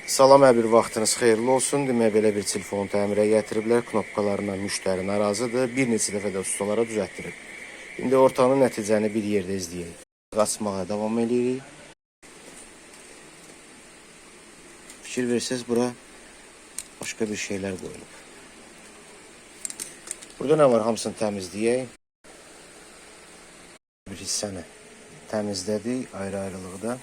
Salam, hər bir vaxtınız xeyirli olsun. Demək, belə bir telefon təmirə gətiriblər. Knopkalarından müştəri narazıdır. Bir neçə dəfə də ustalara düzəltdirib. İndi ortanın nəticəni bir yerdə izləyək. Qaçmağa davam eləyirik. Fikir versəz, bura başqa bir şeylər qoyulub. Burada nə var? Hamısını təmizləyək. Bir hissəni təmizlədik ayrı-ayrılıqda.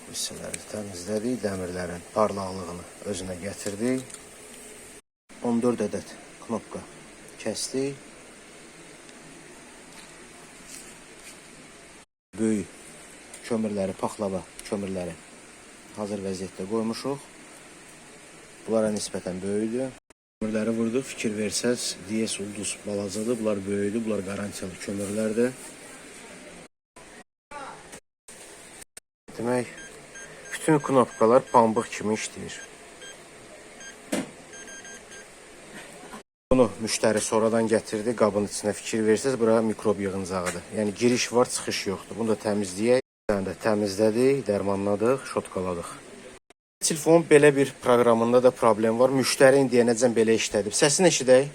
Bu hissələri təmizlədik, dəmirlərin parlaqlığını özünə gətirdik. 14 ədəd knopka kəsdik. Böyük kömürləri, paxlava kömürləri hazır vəziyyətdə qoymuşuq. Bunlara nisbətən böyükdür. Kömürləri vurduq, fikir versəz, DS ulduz balacadır, bunlar böyükdür, bunlar garantiyalı kömürlərdir. Demək, bütün knopkalar pambıq kimi işləyir. Bunu müştəri sonradan gətirdi, qabın içinə fikir versəz, bura mikrob yığıncağıdır. Yəni giriş var, çıxış yoxdur. Bunu da təmizləyək. Bir dənə də təmizlədik, dərmanladıq, şotkaladıq. Telefonun belə bir proqramında da problem var. Müştəri indiyənəcən belə işlədib. Səsini eşidək.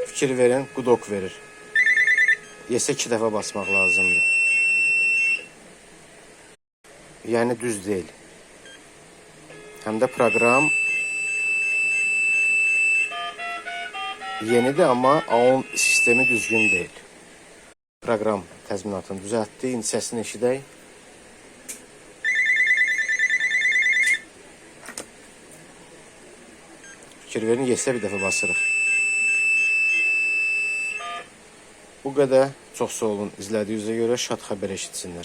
Fikir verin, qudok verir. Yesə 2 dəfə basmaq lazımdır. Yəni düz deyil. Həm də proqram yenidir, amma A10 sistemi düzgün deyil. Proqram təzminatını düzəltdi. İndi səsini eşidək. Fikir verin, yesə bir dəfə basırıq. Bu qədər. Çox sağ olun izlədiyinizə görə. Şad xəbər eşitsinlər.